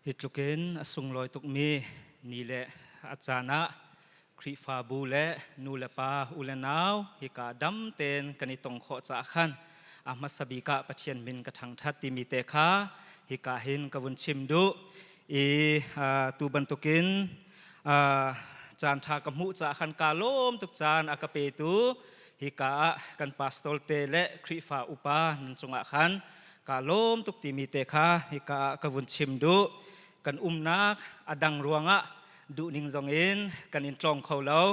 Hi tlukin a sunglawi tukmi ni le a caan ah Khrihfabu le nu le pa u le nau hika dam tein kan i tong khawh caah khan a hmasa bik ah Pathian min ka thangṭhat timi te kha hika hin ka vun chim duh i tu bantukin caan ṭha ka hmuh caah khan kaa lawm tuk. Caan a ka petu hika ah kan pastor te le Khrihfa upa nan cungah khan kaa lawm tuk timi te kha hika ah ka vun chim duh. Kan umnak a dang ruangah duhning zong in kan in tlawng kho lo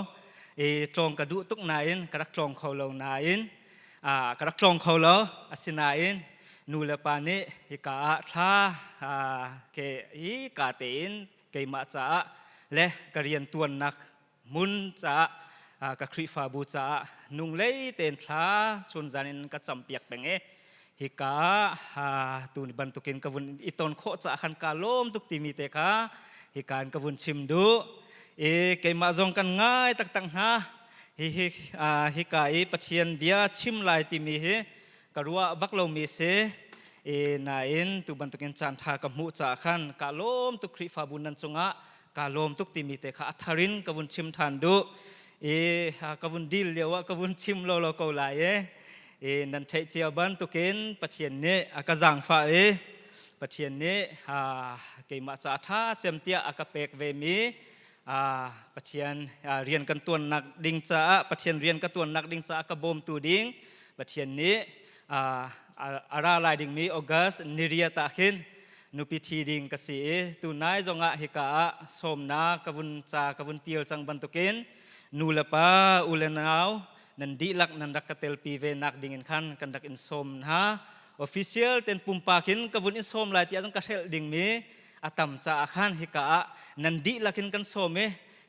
i tlawng ka duh tuk nain ka rak tlawng kho lo nain ka rak tlawng kho lo. Asinain nu le pa nih hika ah thla ke hi ka tein keimah caah le ka rian tuannak hmun caah, ka Khrihfabu caah nung lei tein thla chunzan in ka campiak peng i hika tu ni bantukin ka vun i ton khawh caah khan ka lawm tuk timi te kha hika in ka vun chim duh i keimah zong kan ngai taktak hna. Hi hika i Pathian bia chim lai timi hi ka ruah bak lomi si i nain tu bantukin caan ṭha ka hmuh caah khan ka lawm tuk. Khrihfabu nan cungah ka lawm tuk timi te kha a thar in ka vun chim ṭhan duh i ka vun dil lio ah ka vun chim lo lo ko lai i nan theih cio bantukin Pathian nih a ka zaangfah i Pathian nih keimah ca ṭha cem tiah a ka pek ve mi Pathian rian kan tuannak ding caah, Pathian rian ka tuannak ding caah ka bawmtu ding Pathian nih a ra lai dingmi August niriat ah khin nupi ṭhi ding ka si i tunai zongah hika ah sawmnak ka vun ca ka vun tial cang bantukin nu le pa u le nau nan dihlak nan rak ka telpi ve nak ding in khan kan rak in sawm hna. Official ten pumpak in ka vun in sawm lai tiah cun ka hrelh dingmi a tam caah khan hika ah nan dihlak in kan sawm i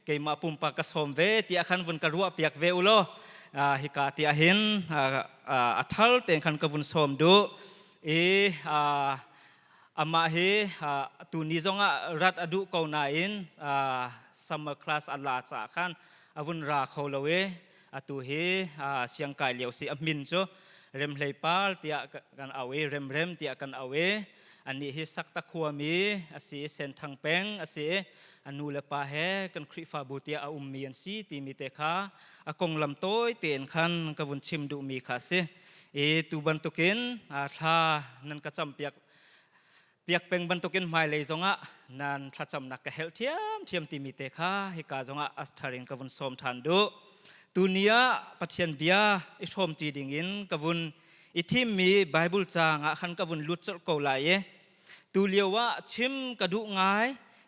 keimah pumpak ka sawm ve tiah khan vun ka ruah piak ve u law hika tiah hin a thar tein khan ka vun sawm duh i amah hi tuni zongah rat a duh ko nain summer class a la caah khan a vun ra kho lo i atu hi siangkai lio si. A min cu Remhlei Par tiah kan au i Remrem tiah kan au i anih hi Sakta khuami a si i Senthang peng a si i a nu le pa he kan Khrihfabu tiah a ummi an si timi te kha a konglam tawi tein khan ka vun chim duhmi kha a si i tu bantukin thla nan ka campiak piak peng bantukin hmailei zongah nan thlacamnak ka helh ṭhiamṭhiam timi te kha hika zongah a thar in ka vun sawm ṭhan duh. Tuni ah Pathian bia i hrawmṭi dingin ka vun i thimmi Bible caang ah khan ka vun lut colh ko lai i tu lio ah chim ka duh ngai,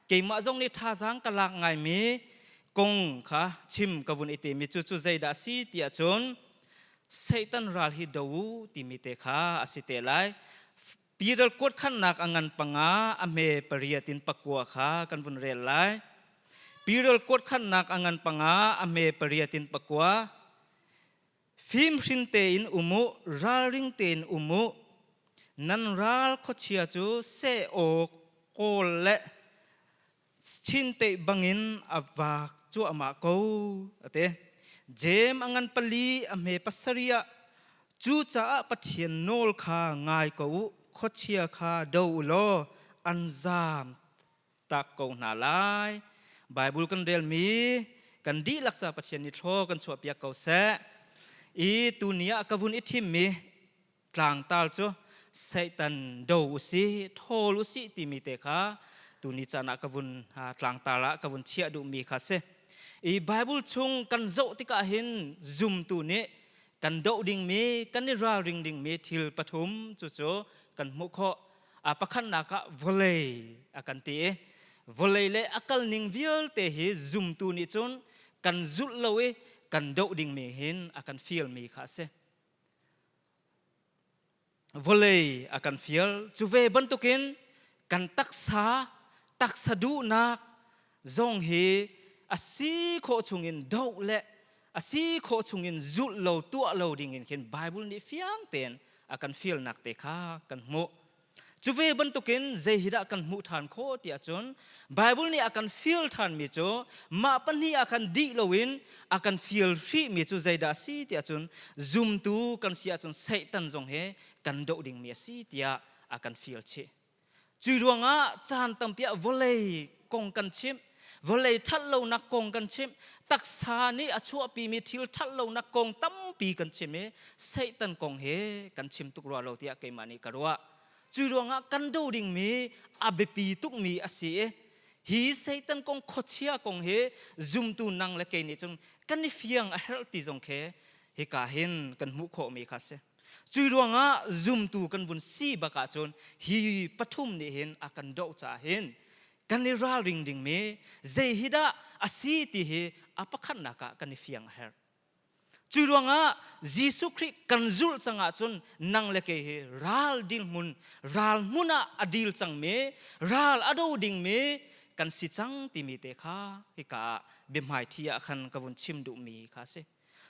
keimah zong nih thazaang ka lak ngaimi kong kha chim ka vun i timi cu cu zeidah a si tiah cun Satan ral hi do u timi te kha a si te lai. Piral kuat khannak a ngan panga a hme pariat in pakua kha kan vun rel lai. Piral kuat khannak a ngan panga a hme pariat in pakua. Fimhrin tein um u, ralring tein um u. Nan ral khuachia cu seh awk kawl le chinteih bangin a vak cuahmah ko a ti. Jeim a ngan pali a hme pasarih ah cucaah Pathian nawl kha ngai ko u, khuachia kha do u law an zaam tak ko hna lai. Bible kan relmi kan dihlak ca Pathian nih thlaw kan chuahpiak ko seh. I tuni ah ka vun i thimmi tlangtar cu Satan do usih, thawl usih timi te kha tuni caan ah ka vun tlangtar ah ka vun chiah duhmi kha si. I Bible chung kan zoh tikah hin zumtu nih kan doh dingmi, kan i ralring dingmi thil pathum cu cu kan hmuh khawh. A pakhatnak ah vawlei a kan ti i vawlei le a kal ning vialte hi zumtu nih cun kan zulh lo i kan doh dingmi hin a kan fialmi kha a si. Vawlei a kan fial. Cu ve bantukin kan taksa taksa duhnak zong hi a si khawh chungin doh le a si khawh chungin zulh lo, tuah lo dingin khin Bible nih fiang tein a kan fialnak te kha kan hmuh. Cu ve bantukin zei hi dah kan hmuh ṭhan khawh tiah cun Bible nih a kan fial ṭhanmi cu mah pahnih ah khan dih loin a kan fial hrihmi cu zeidah a si tiah cun zumtu kan si ahcun Satan zong he kan doh dingmi a si tiah a kan fial chih. Cu ruangah caan tampi ah vawlei kong kan chimh, vawlei ṭhatlonak kong kan chimh, taksa nih a chuahpimi thil ṭhatlonak kong tampi kan chim i Satan kong he kan chim tuk rua lo tiah keimah nih ka ruah. Cu ruangah kan do dingmi a biapi tukmi a si i hi Satan kong khuachia kong hi zumtu nang le kei nih cun kan i fiang a herh ti zong khi hika hin kan hmuh khawhmi kha a si. Cui ruangah zumtu kan vun si bak ahcun hi pathum nih hin a kan doh caah hin kan i ralring dingmi zei hi dah a si ti hi a pakhatnak ah kan i fiang a herh. Cui ruangah Jesuh Khrih kan zulh cang ahcun nang le kei hi ral dirhmun, ral hmun ah a dil cangmi, ral a do dingmi kan si cang timi te kha hika ah biahmaiṭhi ah khan ka vun chim duhmi kha a si.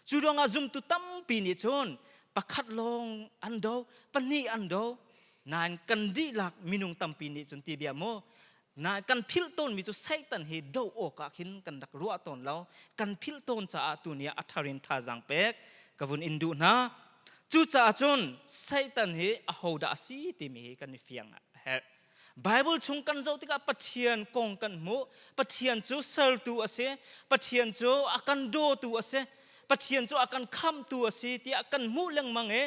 Cu ruangah zumtu tampi nih cun pakhat lawng an do, pahnih an do, nain kan dihlak minung tampi nih cun ti bia mu na kan philh tawnmi cu Satan hi do awk ah khin kan rak ruah tawn lo. Kan philh tawn caah tuni ah a thar in thazaang pek ka vun in duh hna. Cucaah cun Satan hi ahodah a si timi hi kan i fiang a herh. Bible chung kan zoh tikah Pathian kong kan hmuh. Pathian cu sertu a si. Pathian cu a kan dawtu a si. Pathian cu a kan khamhtu a si tiah kan hmuh lengmang i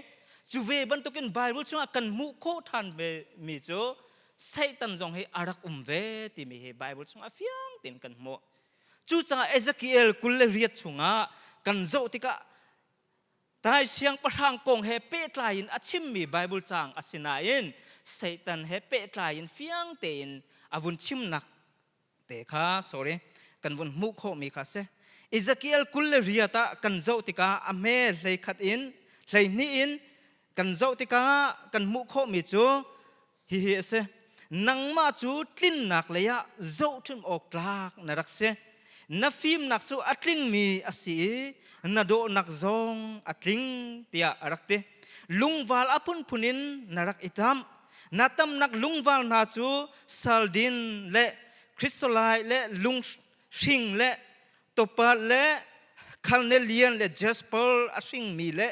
cu ve bantukin Bible chungah kan hmuh khawh ṭhan ve mi cu Satan zong hi a rak um ve timi hi Bible chungah fiang tein kan hmuh. Cucaah Ezekiel 28 chungah kan zoh tikah Tai siangpahrang kong he pehtlai in a chimmi Bible caang a si nain Satan he pehtlai in fiang tein a vun chimnak te kha sorry kan vun hmuh khawhmi kha si. Ezekiel 28 ah kan zoh tikah a hme 11 in 12 in kan zoh tikah kan hmuh khawhmi cu hihi a si. Nangmah cu tlinnak lei ah zohṭhim awk tlak na rak si. Na fimnak cu a tlingmi a si i na dawhnak zong a tling tiah a rak ti. Lungval a phunphun in na rak i tamh. Na tamnak lungval hna cu saldin le chrysolite le lunghring le topaz le carnelian le jasper a hringmi le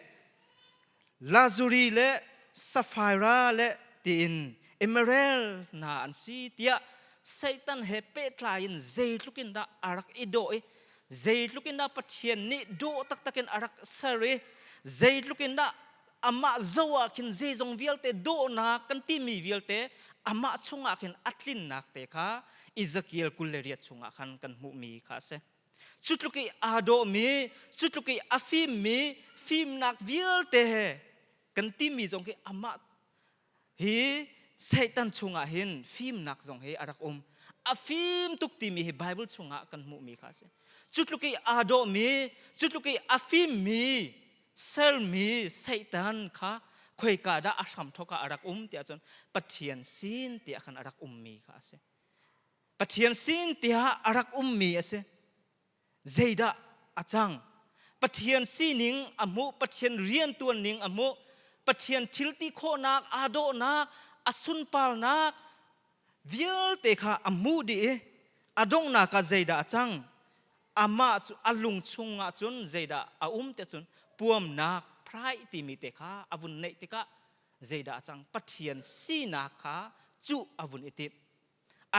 lazuri le sapphire le tiin emerald hna an si tiah Satan he pehtlai in zeitluk in dah a rak i dawh i zeitluk in dah Pathian nih dawh taktak in a rak ser i zeitluk in dah amah zo ah khin zeizong vialte dawhnak kan timi vialte amah chungah khin a tlinnak te kha Ezekiel 28 chungah khan kan hmuhmi kha a si. Cu tluk i aa dawhmi, cu tluk i a fimmi, fimnak vialte he kan timi zong hi amah hi Satan chungah hin fimnak zong hi a rak um. A fim tuk timi hi Bible chungah kan hmuhmi kha a si. Cu tluk i aa dawhmi, cu tluk i a fimmi, sermi Satan kha khoika dah a hramthawk ah a rak um tiah cun Pathian sin tiah khan a rak ummi kha a si. Pathian sin tiah a rak ummi a si. Zeidah a cang? Pathian sining a hmuh, Pathian riantuan ning a hmuh, Pathian thil ti khawhnak, aa dawhnak, a sunparnak vialte kha a hmuh dih i a donghnak ah zeidah a cang? Amah cu a lung chungah cun zeidah a um te cun puamnak pride timi te kha a vun neih tikah zeidah a cang? Pathian sinak kha cuh a vun i timh.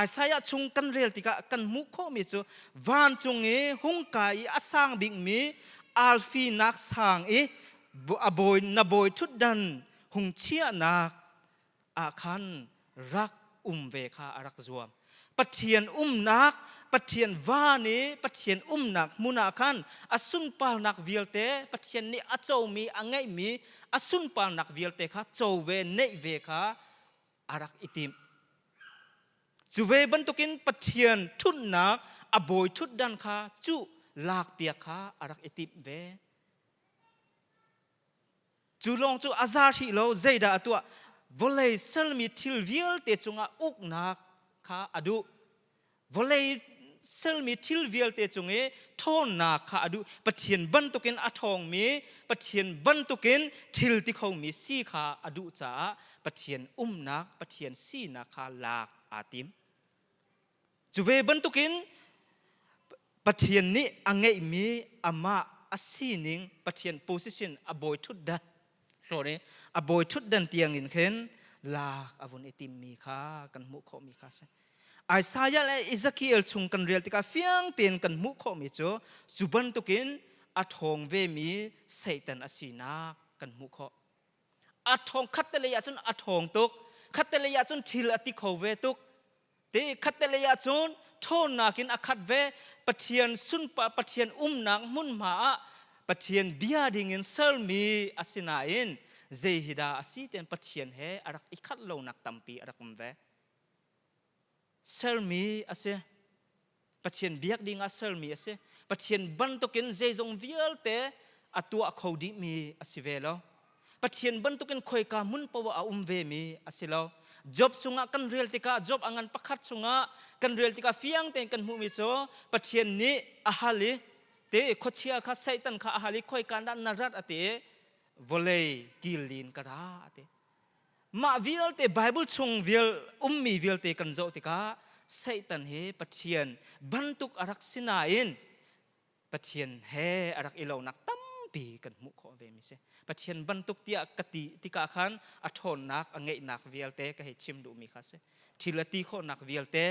Isaiah chung kan rel tikah kan hmuh khawhmi cu vancung i hung kai i a sang bikmi arfi nak sang i a bawi na bawi ṭhutdan hung chiahnak ah khan rak um ve kha a rak zuam. Pathian umnak, Pathian van i Pathian umnak hmun ah khan a sunparnak vialte Pathian nih a comi a ngeihmi a sunparnak vialte kha co ve neih ve kha a rak i tim. Cu ve bantukin Pathian ṭhutnak a bawi ṭhutdan kha cuh lakpiak kha a rak i timh ve. Cu lawng cu a za hrih lo, zeidah a tuah? Vawlei sermi thil vialte cungah uknak kha a duh. Vawlei sermi thil vialte cung i ṭhawnnak kha a duh. Pathian bantukin a ṭhawngmi, Pathian bantukin thil ti khomi si kha a duh caah Pathian umnak, Pathian sinak kha lak aa tim. Cu ve bantukin Pathian nih a ngeihmi amah a sining, Pathian position, a bawi ṭhutdan, sorry, a bawi ṭhutdan tiangin khin Lak a vun i timmi kha kan hmuh khawhmi kha a si. Isaiah le Ezekiel chung kan rel tikah fiang tein kan hmuh khawhmi cu cu bantukin a ṭhawng vemi Satan a sinak kan hmuh khawh. A ṭhawng khattelei ahcun a ṭhawng tuk, khattelei ahcun thil a ti kho ve tuk. Te khattelei ahcun ṭhawnnak in a khat ve. Pathian sunpa Pathian umnak hmunhma ah Pathian bia dingin sermi a si nain zei hi dah a si tian Pathian he a rak i khat lonak tampi a rak um ve. Sermi a si. Pathian biak ding ah sermi a si. Pathian bantukin zeizong vialte a tuah kho dihmi a si ve lo. Pathian bantukin khoika hmun poah a um vemi a si lo. Job chungah kan rel tikah Job a ngan pakhat chungah kan rel tikah fiang tein kan hmuhmi cu Pathian nih a hal i te khuachia kha Satan kha a hal i khoika dah na rat a ti i vawlei kil in ka ra a ti. Mah vialte Bible chung vial ummi vialte kan zoh tikah Satan hi Pathian bantuk a rak si nain Pathian he a rak i lonak tampi kan hmuh khawh ve mi si. Pathian bantuk tiah ka ti tikah khan a ṭhawnnak a ngeihnak vialte ka hei chim duhmi kha si. Thil a ti khawhnak vialte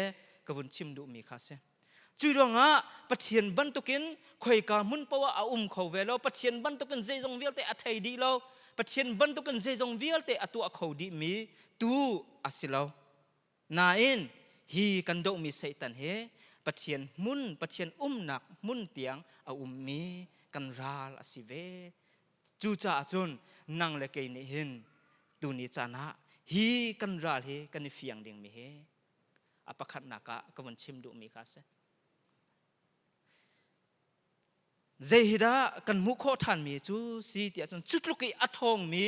ka vun chim duhmi kha si. Cu ruangah Pathian bantukin khoika hmun poah a um kho ve lo. Pathian bantukin zeizong vialte a thei dih lo. Pathian bantukin zeizong vialte a tuah kho dihmi tu a si lo. Nain hi kan dohmi Satan hi Pathian hmun, Pathian umnak hmun tiang a ummi kan ral a si ve. Cucaah cun nang le kei nih hin tuni caan ah hi kan ral hi kan i fiang dingmi hi a pakhatnak ah ka vun chim duhmi kha a si. Zei hi dah kan hmuh khawh ṭhanmi cu si tiah cun cu tluk i a ṭhawngmi,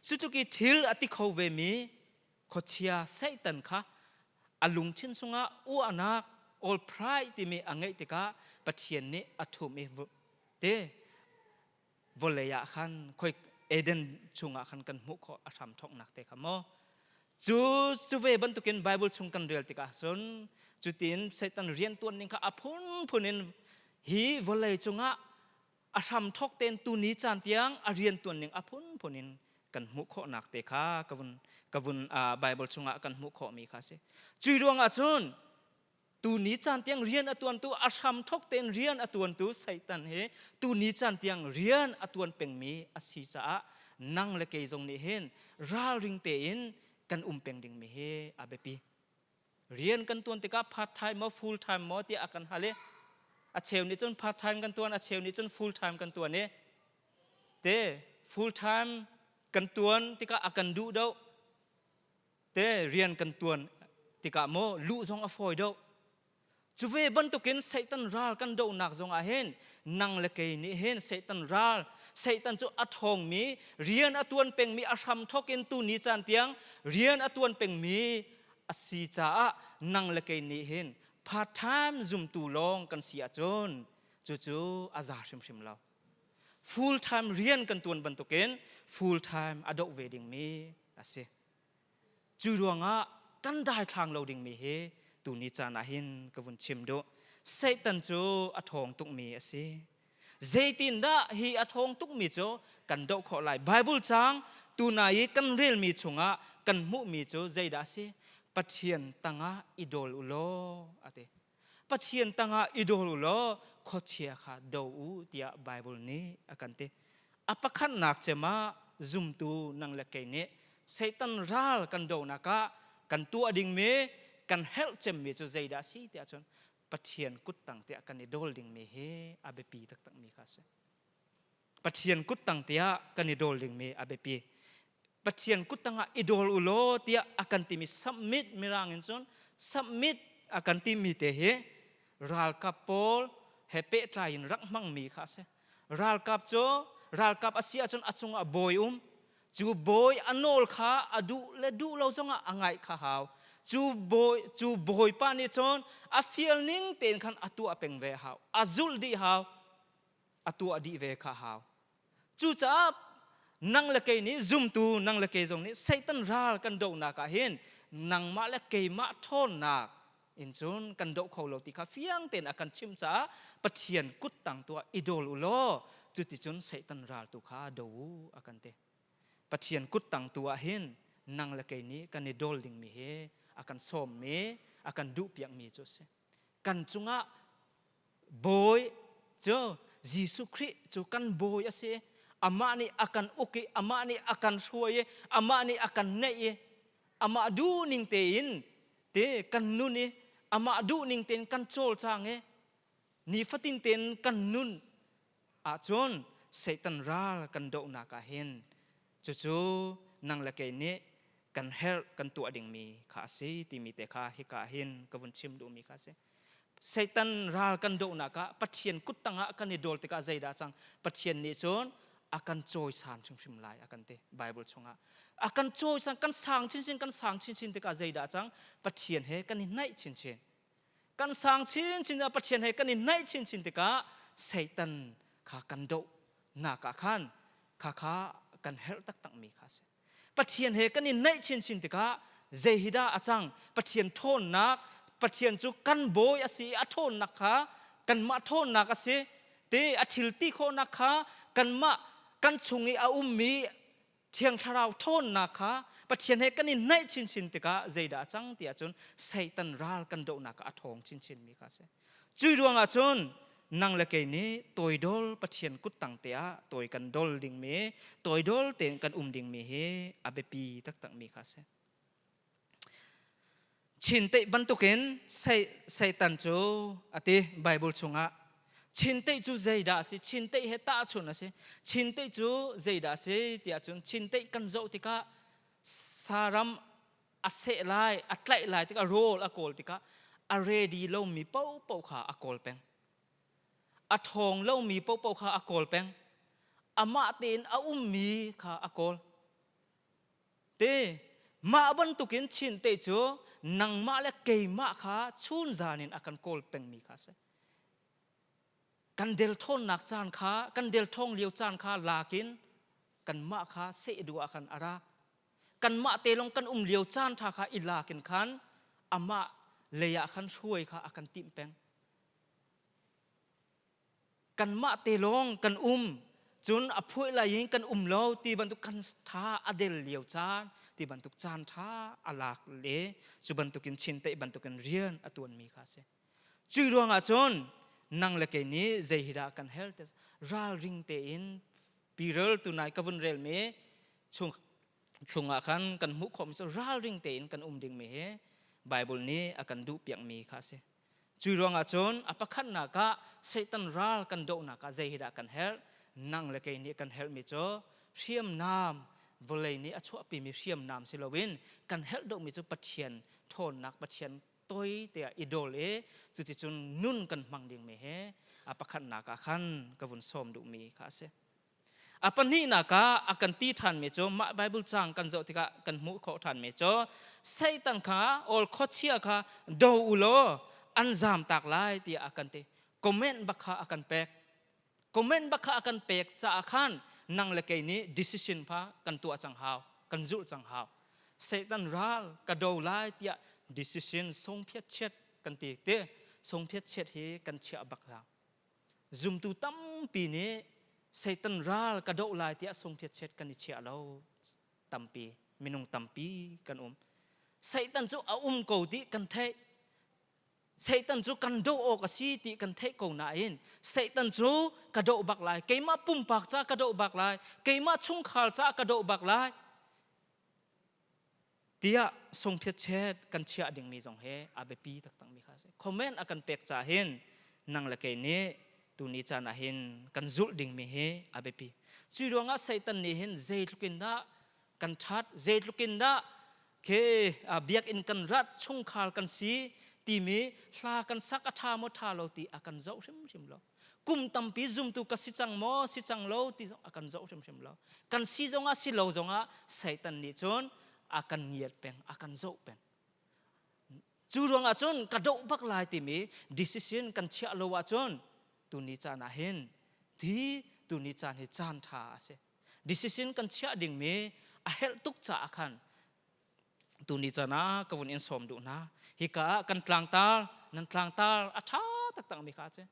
cu tluk i thil a ti kho vemi khuachia Satan kha a lungthin chungah uahnak all pride timi a ngeih tikah Pathian nih a ṭhum i te vawlei ah khan khoi Eden chungah khan kan hmuh khawh a hram thawknak te kha maw cu cu ve bantukin Bible chung kan rel tikah cun cutin Satan riantuan ning kha a phunphun in hi vawlei cungah a hram thawk ten tuni caan tiang a riantuan ning a phunphun in kan hmuh khawhnak te kha ka vun ka vun Bible chungah kan hmuh khawhmi kha si cui ruangah cun Tuni caan tiang rian a tuantu a hram thok tein rian a tuantu Satan hi tuni caan tiang rian a tuan pengmi a si caah nang le kei zong nih hin ralring tein kan um peng dingmi hi a biapi. Rian kan tuan tikah part time maw full time maw tiah a kan hal i a cheu nih cun part time kan tuan a cheu nih cun full time kan tuan i te full time kan tuan tikah a kan duh deuh te rian kan tuan tikah maw luh zong a fawi deuh cu ve bantukin Satan ral kan dohnak zongah hin nang le kei nih hin Satan ral Satan cu a ṭhawngmi rian a tuan pengmi a hram thawk in tu ni caan tiang rian a tuan pengmi a si caah nang le kei nih hin part time zumtu lawng kan si ahcun cucu a za hrimhrim lo full time rian kan tuan bantukin full time a doh ve dingmi a si Cu ruangah kan daithlang lo dingmi hi tuni caan ah hin ka vun chim duh. Satan cu a ṭhawng tukmi a si. Zeitindah hi a ṭhawng tukmi cu kan doh khawh lai? Bible caang tuna i kan relmi chungah kan hmuhmi cu zeidah a si? Pathian tangah i dawl u law a ti. Pathian tangah i dawl u law khuachia kha do u tiah Bible nih a kan ti. A pakhatnak cem ah zumtu nang le kei nih Satan ral kan donak ah kan tuah dingmi kan herh cemmi cu zeidah a si tiah cun Pathian kuttang tiah kan i dawl dingmi hi a biapi taktakmi kha a si. Pathian kuttang tiah kan i dawl dingmi a biapi. Pathian kuttang ah i dawl u law tiah a kan timi submit mirang in cun submit a kan timi te hi ralkap pawl he pehtlai in rak hmangmi kha a si. Ralkap cu ralkap a si ahcun a cungah bawi um cu bawi a nawl kha a duh le duh lo zongah a ngaih kha hau. Cu bawi cu bawipa nih cun a fial ning tein khan a tuah peng ve hau. A zulh dih hau. A tuah dih ve kha hau. Cucaah nang le kei nih zumtu nang le kei zong nih Satan ral kan dohnak ah hin nangmah le keimah ṭhawnnak in cun kan doh kho lo ti kha fiang tein a kan chimh caah Pathian kuttang tuah i dawl u law cuticun Satan ral tu kha do u a kan ti. Pathian kuttang tu ah hin nang le kei nih kan i dawl dingmi hi a kan sawmmi a kan duhpiakmi cu a si. Kan cungah bawi cu Jesuh Khrih cu kan bawi a si. Amah nih a kan uk i amah nih a kan hruai i amah nih a kan neih i amah duhning tein te kan nun i amah duhning tein kan cawlcang i nifatin tein kan nun ahcun Satan ral kan dohnak ah hin cucu nang le kei nih kan herh kan tuah dingmi kha a si timi te kha hika hin ka vun chim duhmi kha a si. Satan ral kan dohnak ah Pathian kut tangah kan i dawl tikah zeidah cang Pathian nih cun a kan cawisan hrimhrim lai a kan ti Bible chungah a kan cawisan kan sang chinchin kan sang chinchin tikah zeidah cang Pathian he kan i naih chinchin kan sang chinchin ah Pathian he kan i naih chinchin tikah Satan kha kan doh nak ah khan kha kha kan herh taktak mi kha a si. Pathian he kan i naih chinchin tikah zei hi dah a cang? Pathian ṭhawnnak, Pathian cu kan bawi a si i a ṭhawnnak kha kanmah ṭhawnnak a si. Te a thil ti khawhnak kha kanmah kan chung i a ummi Thiang Thlarau ṭhawnnak kha Pathian he kan i naih chinchin tikah zeidah a cang ti ahcun Satan ral kan dohnak ah a ṭhawng chinchin mi kha a si. Cui ruangah cun nang le kei nih toidol Pathian kuttang te ah toi kan dol dingmi, toidol tein kan um dingmi hi a biapi taktakmi kha a si. Chinteih bantukin Satan cu a ti Bible chungah. Chinteih cu zeidah a si? Chinteih he tahchun a si. Chinteih cu zeidah a si tiah cun chinteih kan zoh tikah saram a seh lai, a tlaih lai tikah rawl a kawl tikah a ready lomi paohpaoh kha a kawl peng. A ṭhawng lomi paohpaoh kha a kawl peng. Amah tein a ummi kha a kawl. Te mah bantukin Chin te cu nangmah le keimah kha chunzan in a kan kawl pengmi kha a si. Kan delthawnnak caan kha, kan delthawng lio caan kha lakin kanmah kha seh duh ah khan a ra. Kanmah te lawng kan um lio caan ṭha kha i lakin khan amah lei ah khan hruai kha a kan timh peng. Kanmah te lawng kan um cun a phuai lai in kan um lo ti bantuk kan tha a del lio caan ti bantuk caan tha a lak le cu bantukin chinteih bantukin rian a tuanmi kha a si. Cui ruangah cun nang le kei nih zei hi dah kan hel te ralring tein piral tunai ka vun rel mi chung chungah khan kan hmuh khawh mi cu ralring tein kan um ding mi hi Bible nih a kan duh piak mi kha a si. Cui ruangah cun a pakhatnak ah Satan ral kan dohnak ah zei hi dah kan herh? Nang le kei nih kan herhmi cu hriamnam vawlei nih a chuahpimi hriamnam si loin kan herh deuhmi cu Pathian ṭhawnnak Pathian toi te ah i dawl i cuticun nun kan hmang dingmi he a pakhatnak ah khan ka vun sawm duhmi kha a si. A pahnihnak ah a kan ti ṭhanmi cu mah Bible caang kan zoh tikah kan hmuh khawh ṭhanmi cu Satan kha awl khuachia kha do u law an zamtak lai tiah a kan ti. Comment bak kha a kan pek. Comment bak kha a kan pek caah khan nang le kei nih decision kha kan tuah cang hau, kan zulh cang hau. Satan ral ka do lai tiah decision songphiat chiat kan ti te songphiat chiat hi kan chiah bak hau. Zumtu tampi nih Satan ral ka doh lai tiah sungphiatchet kan i chiah lo. Tampi, minung tampi kan um. Satan cu a um ko ti kan theih. Satan cu kan doh awk a si ti kan theih ko nain Satan cu ka doh bak lai. Keimah pumpak ca ka doh bak lai. Keimah chungkhar ca ka doh bak lai. Tiah sungphiatchet kan chiah dingmi zong hi a biapi taktakmi kha a si. Comment a kan pek ca hin nang le kei nih tuni caan ah hin kan zulh dingmi hi a biapi. Cui ruangah Satan nih hin zeitluk in dah kan ṭhat, zeitluk in dah khi biakinn kan rat, chungkhar kan si timi hla kan sak a ṭha maw ṭha lo ti a kan zoh hrimhrim lo. Kum tampi zumtu ka si cang maw si cang lo ti zong a kan zoh hrimhrim lo. Kan si zongah si lo zongah Satan nih cun a kan ngiat peng, a kan zoh peng. Cu ruangah cun ka doh bak lai timi decision kan chiah lo ahcun tuni caan ah hin ti tuni caan hi caan ṭha a si. Decision kan chiah dingmi a herh tuk caah khan tuni caan ah ka vun in sawm duh hna. Hika ah kan tlangtar, nan tlangtar a ṭha taktak mi kha a si.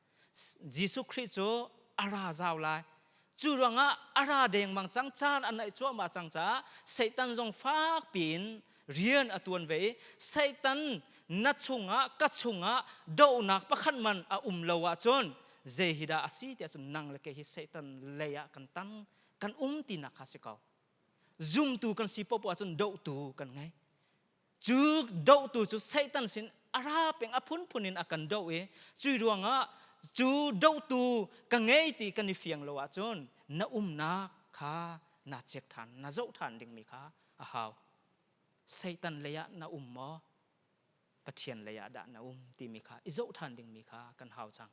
Jesuh Khrih cu a ra zau lai. Cu ruangah a ra dengmang cang, caan a naih cuahmah cang caah Satan zong fak piin rian a tuan ve i Satan na chungah ka chungah dohnak pakhat man a um lo ahcun zei hi dah a si tiah cun nang le kei hi Satan lei ah kan tang kan um tinak kha si ko. Zumtu kan si poah ahcun dohtu kan ngei. Cu dohtu cu Satan sin a ra peng a phunphun in a kan doh i cui ruangah cu dohtu ka ngei ti kan i fiang lo ahcun na umnak kha na check than na zoh than dingmi kha a hau. Satan lei ah na um maw? Pathian lei ah dah na um timi kha i zoh than dingmi kha kan hau cang.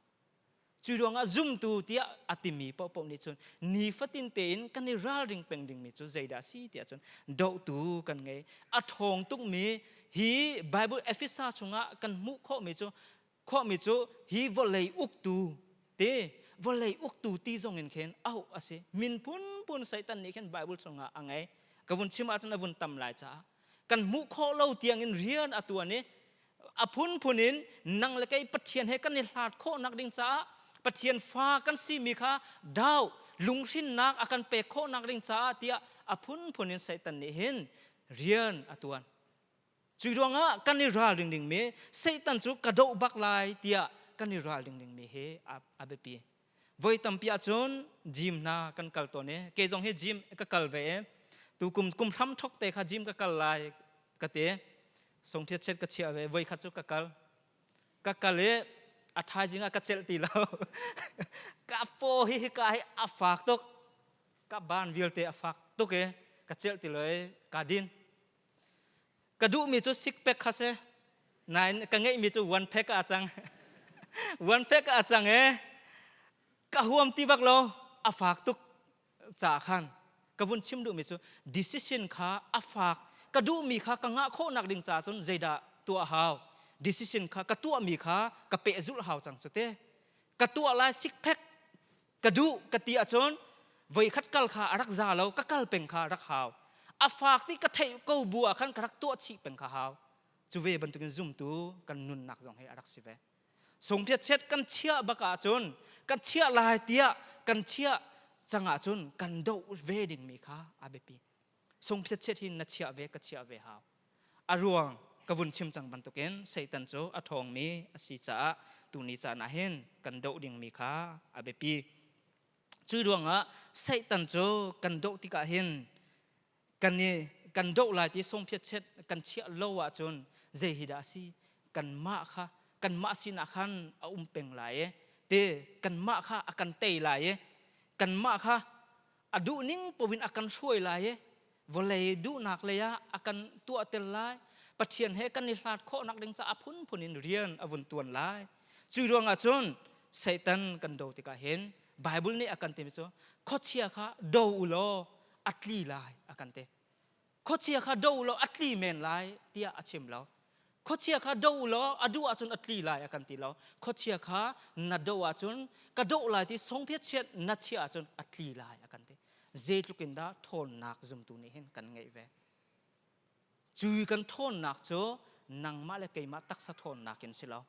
Cu ruangah zumtu tiah a timi paohpaoh nih cun nifatin tein kan i ralring peng dingmi cu zeidah a si tiah cun dohtu kan ngei. A ṭhawng tukmi hi Bible Efesa chungah kan hmuh khawhmi cu khawhmi cu hi vawlei uktu te vawlei uktu ti zong in khin auh a si. Min phunphun Satan nih khin Bible chungah a ngei. Ka vun chim ahcun a vun tam lai caah kan hmuh khawh lo tiangin rian a tuan i a phunphun in nang le kei Pathian he kan i hlat khawhnak ding caah Pathian fa kan simi kha dau lunghrinnak a kan pek khawhnak ding caah tiah a phunphun in Satan nih hin rian a tuan. Cu ruangah kan i ralring dingmi Satan cu ka doh bak lai tiah kan i ralring dingmi hi a biapi. Voi tampi ahcun gym hna kan kal tawn i kei zong hi gym ka kal ve i tu kum kum hram thok te kha gym ka kal lai ka ti. Songphiat chet ka chiah ve voi khat cu ka kal. Ka kal i a thaizing ah ka celh ti lo. Ka paw hi hika hi a fak tuk. Ka ban vialte a fak tuk i ka celh ti lo i ka din. Ka duhmi cu six pack kha si. Nain ka ngeihmi cu one pack ah a cang. One pack ah a cang i ka huam ti bak lo. A fak tuk caah khan ka vun chim duhmi cu decision kha a fak ka duhmi kha ka ngah khawhnak ding caah cun zeidah tuah hau decision kha ka tuahmi kha ka pehzulh hau cang cu te ka tuah lai six pack ka duh ka ti ahcun voikhat kal kha a rak za lo ka kal peng kha rak hau a fak ti ka theih ko bu ah khan ka rak tuah chih peng kha hau cu ve bantukin zumtu kan nunnak zong hi a rak si ve sungphiat chiat kan chiah bak ahcun kan chiah lai tiah kan chiah cang ahcun kan doh ve dingmi kha a biapi sungphiat chiat hi na chiah ve ka chiah ve hau A ruang ka vun chim cang bantukin Satan cu a ṭhawngmi a si caah tuni caan ah hin kan doh dingmi kha a biapi. Cu ruangah Satan cu kan doh tikah hin kan i kan doh lai ti songphiatchet kan chiah lo ahcun zei hi dah a si? Kanmah kha kanmah sinah khan a um peng lai i te kanmah kha a kan tei lai i kanmah kha a duhning paoh in a kan hruai lai i vawlei duhnak lei ah a kan tuahter lai. Pathian he kan i hlat khawhnak ding caah a phunphun in rian a vun tuan lai. Cu ruangah cun Satan kan do tikah hin Bible nih a kan timi cu khuachia kha do u law a tli lai a kan ti. Khuachia kha do u law a tli men lai tiah a chim lo. Khuachia kha do u law a duh ahcun a tli lai a kan ti lo. Khuachia kha na do ahcun ka doh lai ti songphiat chiat na chiah ahcun a tli lai a kan ti. Zeitluk in dah ṭhawnnak zumtu nih hin kan ngeih ve. Cu kan ṭhawnnak cu nangmah le keimah taksa ṭhawnnak in si lo.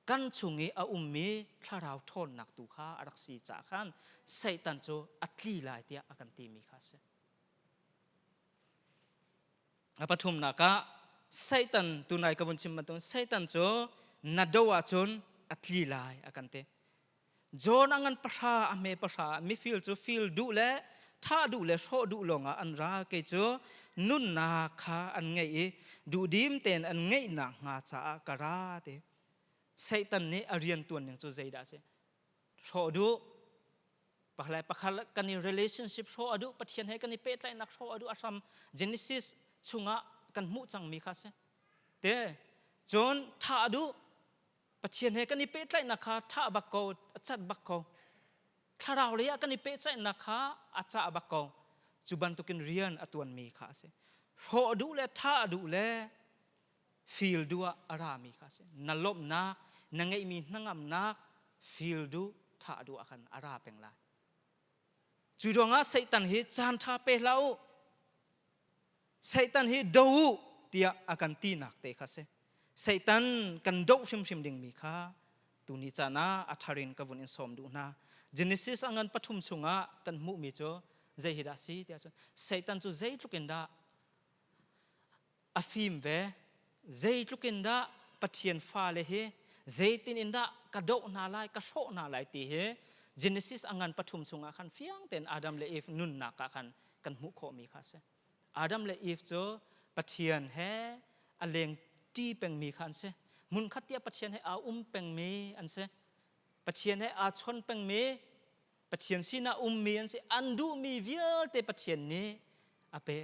Kan chung i a ummi thlarau ṭhawnnak tu kha a rak si caah khan Satan cu a tli lai tiah a kan timi kha a si. A pathumnak ah Satan tunai ka vun chim bantukin Satan cu na do ahcun a tli lai a kan ti. John a ngan pahra a hme pahra mifil cu fil duh le thah duh le hrawh duh lawngah an ra kei cu nunnak kha an ngeih i duhdim tein an ngeihnak hnga caah ka ra ti. Satan nih a rian tuan ning cu zeidah a si? Hrawh duh, pakhat pakhat kan i relationship hrawh a duh Pathian he kan i pehtlaihnak hrawh a duh a hram Genesis chungah kan hmuh cangmi kha si te cun thah a duh Pathian he kan i pehtlaihnak kha thah bak ko a cat bak ko thlarau lei ah kan i pehtlaihnak kha a cah bak ko cu bantukin rian a tuanmi kha a si hrawh duh le thah duh le feel duh ah a rami kha a si. Na lawmhnak, na ngeihmi hnangamnak feel duh, thah duh ah khan a ra peng lai. Cu ruangah Satan hi caan ṭha pe hlah u. Satan hi do u tiah a kan tinak te kha si. Satan kan doh hrimhrim dingmi kha tuni caan ah a thar in ka vun in sawm duh hna. Genesis a ngan pathum chungah kan hmuhmi cu zei hi dah si tiah cun Satan cu zeitluk in dah a fim ve, zeitluk in dah Pathian fale hi zeitin in dah ka doh hna lai, ka hrawh hna lai ti hi Genesis a ngan pathum chungah khan fiang tein Adam le Eve nunnak ah khan kan hmuh khawhmi kha a si. Adam le Eve cu Pathian he a leng ṭi pengmi kha an si. Hmunkhat tiah Pathian he aa um pengmi an si. Pathian he aa chawn pengmi, Pathian sinah ummi an si. An duhmi vialte Pathian nih a pe.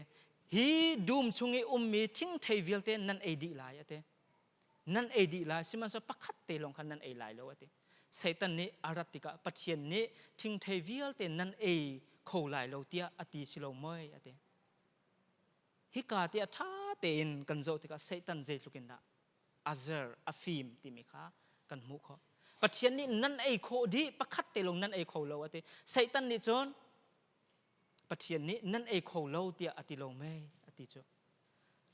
Hi dum chung i ummi thingthei vialte nan ei dih lai a ti. Nan ei dih lai, sihmanhsehlaw pakhat te lawng kha nan ei lai lo a ti. Satan nih a rat tikah Pathian nih thingthei vialte nan ei kho lai lo tiah a ti si lo mei a ti. Hika ti a ṭha tein kan zoh tikah Satan zeitluk in dah a zer, a fim timi kha kan hmuh khawh. Pathian nih nan ei khawh dih, pakhat te lawng nan ei kho lo a ti. Satan nih cun Pathian nih nan ei kho lo tiah a ti lo mei a ti cu.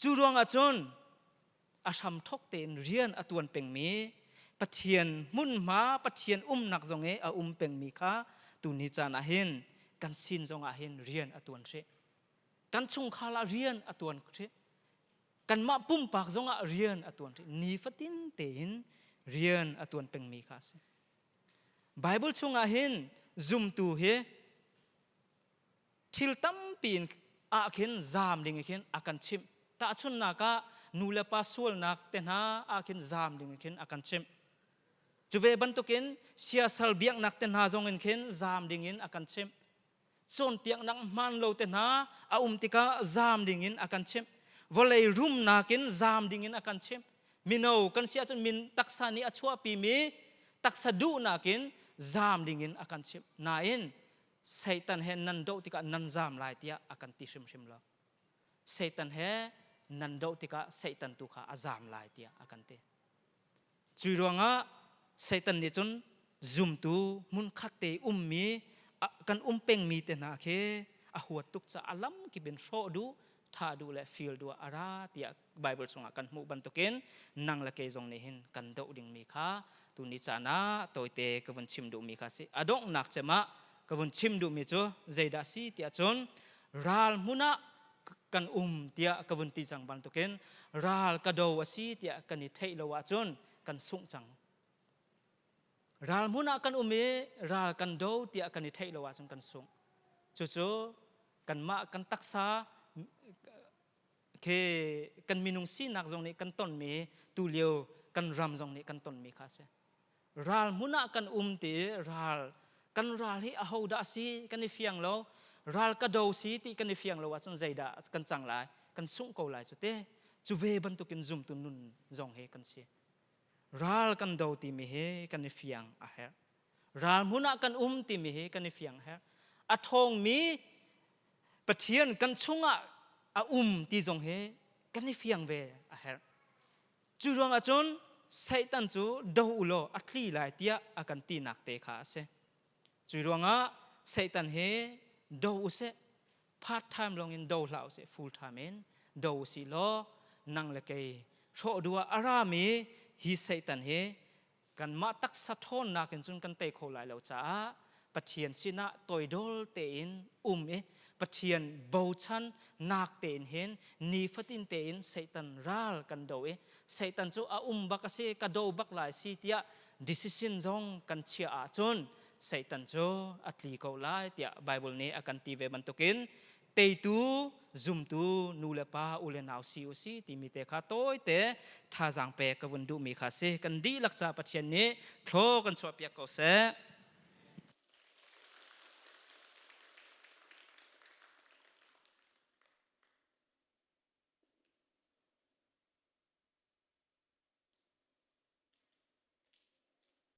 Cu ruangah cun a hramthok tein rian a tuan pengmi Pathian hmunhma Pathian umnak zong i a um pengmi kha tuni caan ah hin kan sin zong ah hin rian a tuan hrih. Kan chungkhar ah rian a tuan hrih. Kanmah pumpak zong ah rian a tuan hrih. Nifatin tein rian a tuan pengmi kha a si. Bible chungah hin zumtu hi thil tampi in ah khin zaam ding khin a kan chimh. Tahchunhnak ah nu le pa sualnak te hna ah khin zaam ding khin a kan chimh. Cu ve bantukin siasal biaknak te hna zong in khin zaam ding in a kan chimh. Cawnpiaknak hmaan lo te hna a um tikah zaam ding in a kan chimh. Vawlei rumnak in zaam ding in a kan chimh. Mino kan si ahcun min taksa nih a chuahpimi taksa duhnak in zaam ding in a kan chimh. Nain Satan he nan doh tikah nan zaam lai tiah a kan ti hrimhrim lo. Satan he nan doh tikah Satan tu kha a zaam lai tiah a kan ti. Cui ruangah Satan nih cun zumtu hmunkhat te ummi kan um pengmi te hna khi a huat tuk caah a lam kip in hrawh duh, thah duh le fil duh ah a ra tiah Bible chungah kan hmuh bantukin nang le kei zong nih hin kan doh dingmi kha tuni caan ah tawite ka vun chim duhmi kha si. A donghnak cem ah ka vun chim duhmi cu zeidah si tiah cun ral hmun ah kan um tiah ka vun ti cang bantukin ral ka do a si tiah kan i theih lo ahcun kan sungh cang. Ral hmun ah kan um i ral kan do tiah kan i theih lo ahcun kan sungh. Cucu kanmah kan taksa khi kan minung sinak zong nih kan tonmi tulio kan ram zong nih kan tonmi kha a si. Ral hmun ah kan um ti ral kan ral hi aho dah a si kan i fiang lo ral ka do si ti kan i fiang lo ahcun zeidah kan cang lai kan sungh ko lai cu te cu ve bantukin zumtu nun zong hi kan si ral kan do timi hi kan i fiang a herh ral hmun ah kan um timi hi kan i fiang a herh a ṭhawngmi Pathian kan chungah a um ti zong hi kan i fiang ve a herh. Cu ruangah cun Satan cu do u law a tli lai tiah a kan tinak te kha a si. Cu ruangah Satan hi do u sih, part time lawng in do hlah u sih, full time in do u sih law nang le kei hrawh duh ah a rami hi Satan hi kanmah taksa ṭhawnnak in cun kan tei kho lai lo caah Pathian sinah toidol tein um i Pathian bochan nak tein hin nifatin tein Satan ral kan do i Satan cu a um bak a si ka do bak lai si tiah decision zong kan chiah ahcun Satan cu a tli ko lai tiah Bible nih a kan ti ve bantukin teitu zumtu nu le pa u le nau si u si timi te kha tawite thazaang pek ka vun duhmi kha si. Kan dihlak ca Pathian nih thlaw kan chuahpiak ko seh.